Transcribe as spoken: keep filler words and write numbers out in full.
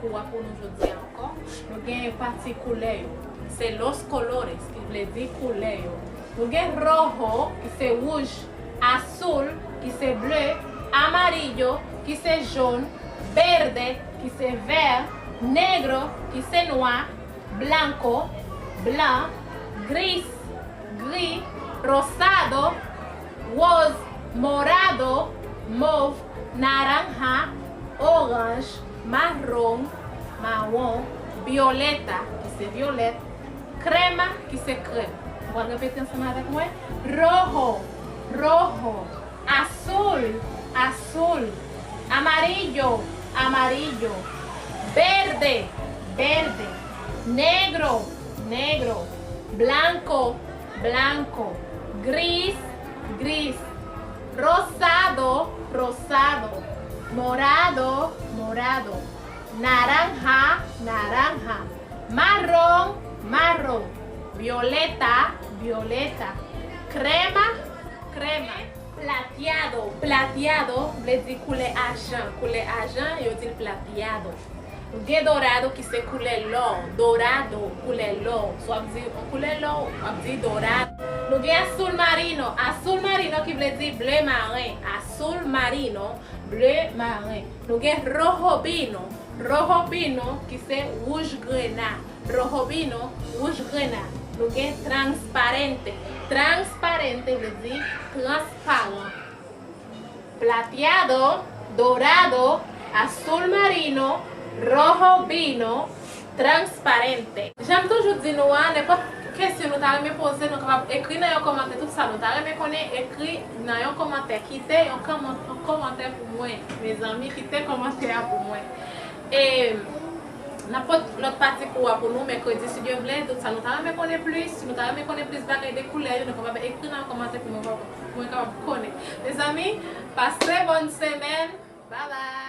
Kou a pou nou jodi a ankò. Nou gen pati koulè yo. Se los colores, ki vle di koulè yo. Nou gen rojo, ki se wouj, azul, ki se ble, amarillo, ki se jòn, verde, ki se vè, negro, ki se nwa, blanco, blan, gris, gri, rosado, woz, morado, mov, naranja, oranj, maron, mawon, violeta, ki se vyolèt, krema, ki se krèm. Ou pral repete ansanm avèk mwen. Rojo, rojo, azul, azul, amarillo, amarillo, verde, verde, negro, negro, blanco, blanco, gris, gris, rosado, rosado, morado, morado, naranja, naranja, marrón, marrón, violeta, violeta, krema, krema. Plateado, plateado vle di koulè ajan. Koulè ajan, yo di l plateado. Nou gen dorado ki se koulè lò. Dorado, koulè lò. Si w ap di yon koulè lò, w ap di dorado. Nou gen azul marino. Azul marino ki vle di ble maren. Azul marino, ble maren. Nou gen rojo vino. Rojo vino ki se wouj grena. Rojo vino, wouj grena. Nou gen transparente. Transparente vle di transparan. Plateado, dorado, azul marino, rojo vino, transparente. Jan m toujou di nou a, nenpòt kesyon nou ta renmen poze, nou kapab ekri nan yon kòmantè. Tout sa nou ta renmen konnen, ekri nan yon kòmantè. Kite yon kòman-, yon kòmantè pou mwen, mezanmi, kite kòmantè a pou mwen. E n ap pot lòt pati kou a pou nou mèkredi, si Dye vle. Tout sa nou ta renmen konnen plis, si nou ta renmen konnen plis bagay de koulè yo, nou kapab ekri nan kòmantè pou mwen, pou mwen kapab konnen. Mezanmi, pase bòn semèn. Bye bye.